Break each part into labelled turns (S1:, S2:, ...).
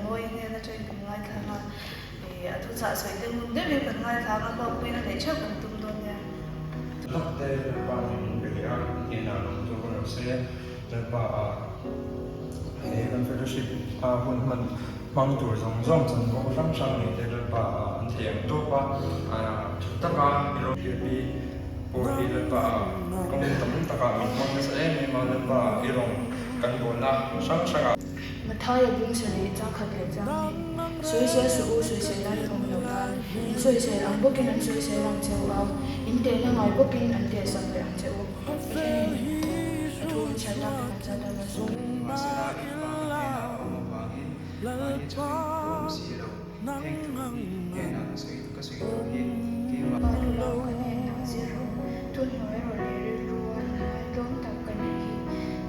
S1: Mawii hnen atangin kan ngaithla ang a, ih a thuchah sawi te ngun deuhin kan ngaithla ang a, hlawkpuina neih theuh kan tum dawn nia.
S2: Tak te Lalpa nen min be leh a, in hnenah lawm tur ka lo sawi a, Lalpa ah he kan fellowship a hun hman hmang tur zawng zawng chanvo hrang hrang nei te Lalpa ah an thei ang tawp a, tha taka i rawng hriatpi pawh hi Lalpa ah kawng tam takah min hmang nasa em em a, Lalpa ah i rawng kan bawlna hrang hrang ah.
S3: Mathaia bung sarih changkhat leh chang hnih. Sawisel suh u, sawisel lai in awm lo nan. In sawisel ang bawkin an sawisel ang che u a, in tehna ngai bawkin an tehsak leh ang che u. Pathianin a thu an chhiar tak te kan zat a, Malsawm.
S2: Nimahsela, in pa ka hnenah a awm avangin mahni chauhin ka awm si lo. Heng thu hi in hnenah ka sawi ka sawi tawh hi keimah.
S3: Pa Dulau ka hnenah zir rawh, thunhnuai rawh leh rilru a inngaihtlawm tak ka nih hi.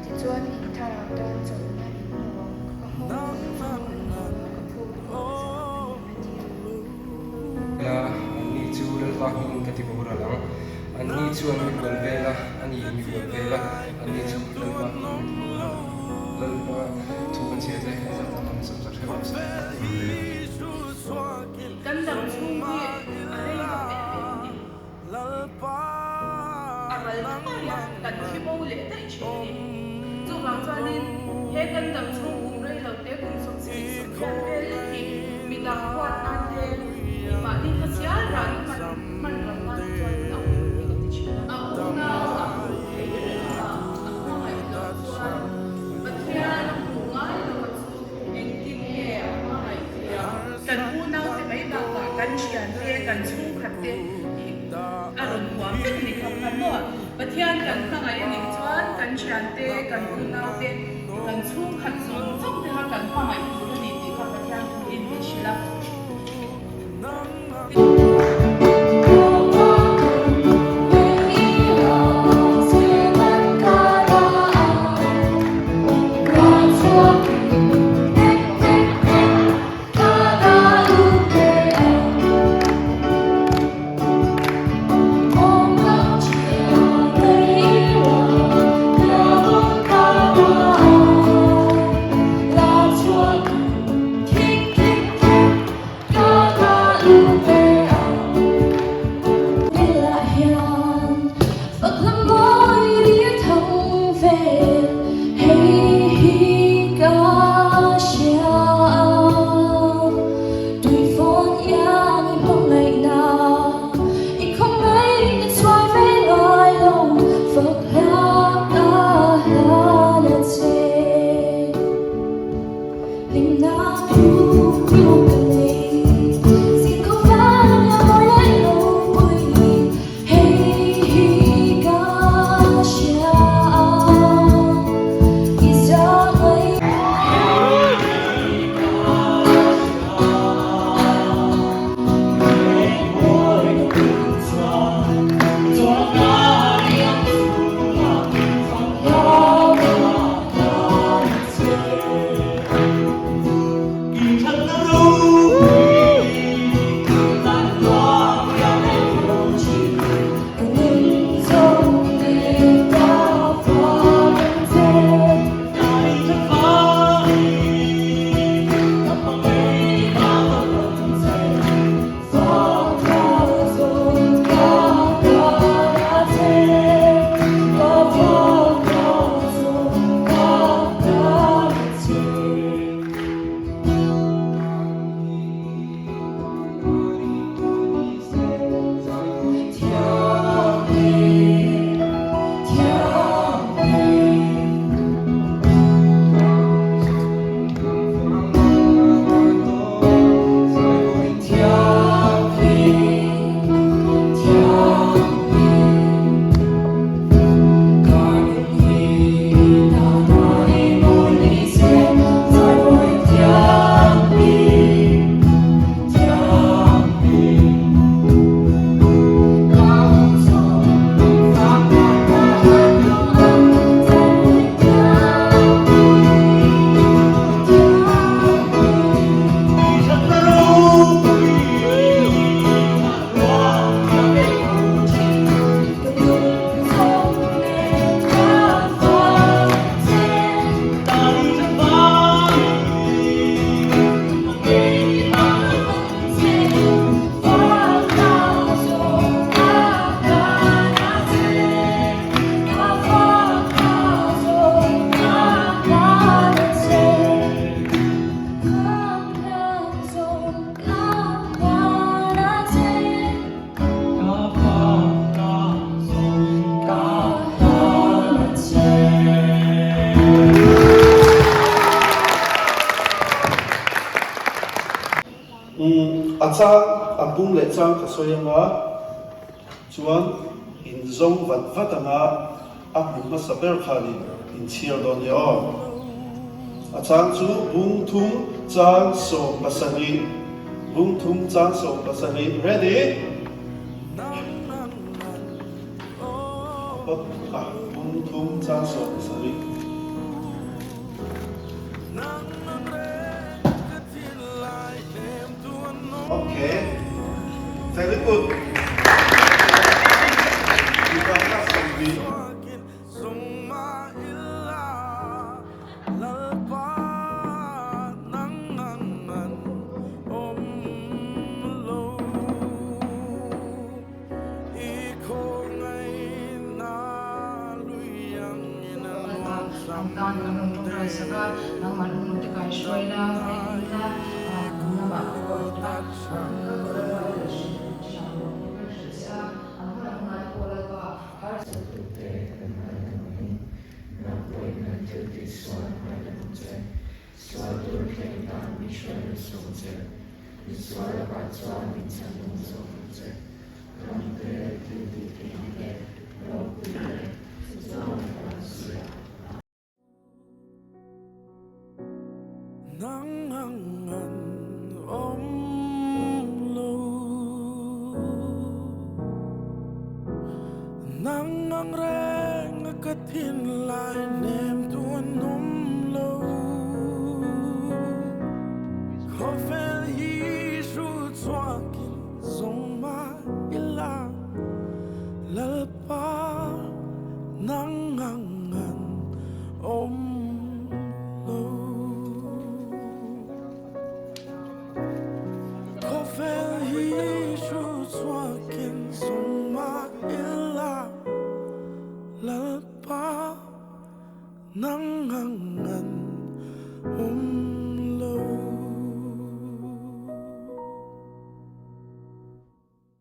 S3: Tichuan in thlarau tan chawlhna in hmu ang, ka nghawng kawlh chu an haw a, ka phuk erawh a zang a ni, a ti a.
S2: La, anni chu Lalpa hmingin ka ti boral ang. Anni chuan mi bual vel a, ani mi bual vel a, anni chu Lalpa hmingin ka ti boral ang. Lalpa thu kan chhiar te, a zat tam sam sak hreuh ang se. Amen.
S4: Kan dam chhung hi a rei lo em em a ni. A ral thuai a, kan thi bo leh daih thin a ni. Chuvang chuanin he kan dam chhung kum rei lo te kum 70 sawmriat vel lek hi midang huat nan te mahni hmasial ran hman hman ram nan te chuanin a hun hi ka ti thin a. A unau a hmuh theih reng a, a hmangaih loh chuan Pathian a hmuh ngai lo a chu engtin nge a hmangaih theih ang? Kan unaute mai bakah kan thiante, kan chhungkhatte hi a rawn huam vek a ni kha khan maw? Pathian kan hmangaih a nih chuan kan thiante, kan unaute, kan chhungkhat zawng zawng te kha kan hmangaih tur a ni tih kha Pathian thuin min hrilh a.
S5: Umm a chang a bung leh chang ka sawi anga chuan in zawng vat vat anga a hmu hmasa ber khanin in chhiar dawn nia aw. A chang chu bung thum chang 70, bung thum chang 70, ready? A bung thum chang 70. Ok, very good. Mipa kha 70.
S3: Ang tan kan rawn tawngtai sak a, nangmah an rawn tikai hruai la, veng la, kan lamah pawh an ta, kan kal tawh lalpa i leh hrilh hram rawh tih kan hrilh che a, an hman hunah te pawh lalpa
S6: Harsatute kan ngaidam angin nang pawhin kan thil tih sual ngaidam ang che. Sual tur thleng tan min hruai lo suh ang che. Misual lakah chuan min chhan dawng zawk ang che. Ramte thil tih theihna leh ropui leh chutiang a kan si a.
S7: Nang ang an awm lo Nang ang reng a ka thinlai nem tu an awm lo Khawvel hi hru chhuakin zawng mah ila Lalpa nang ang an awm lo Khawvel hi hru chhuakin zawng mah ila Lalpa nang.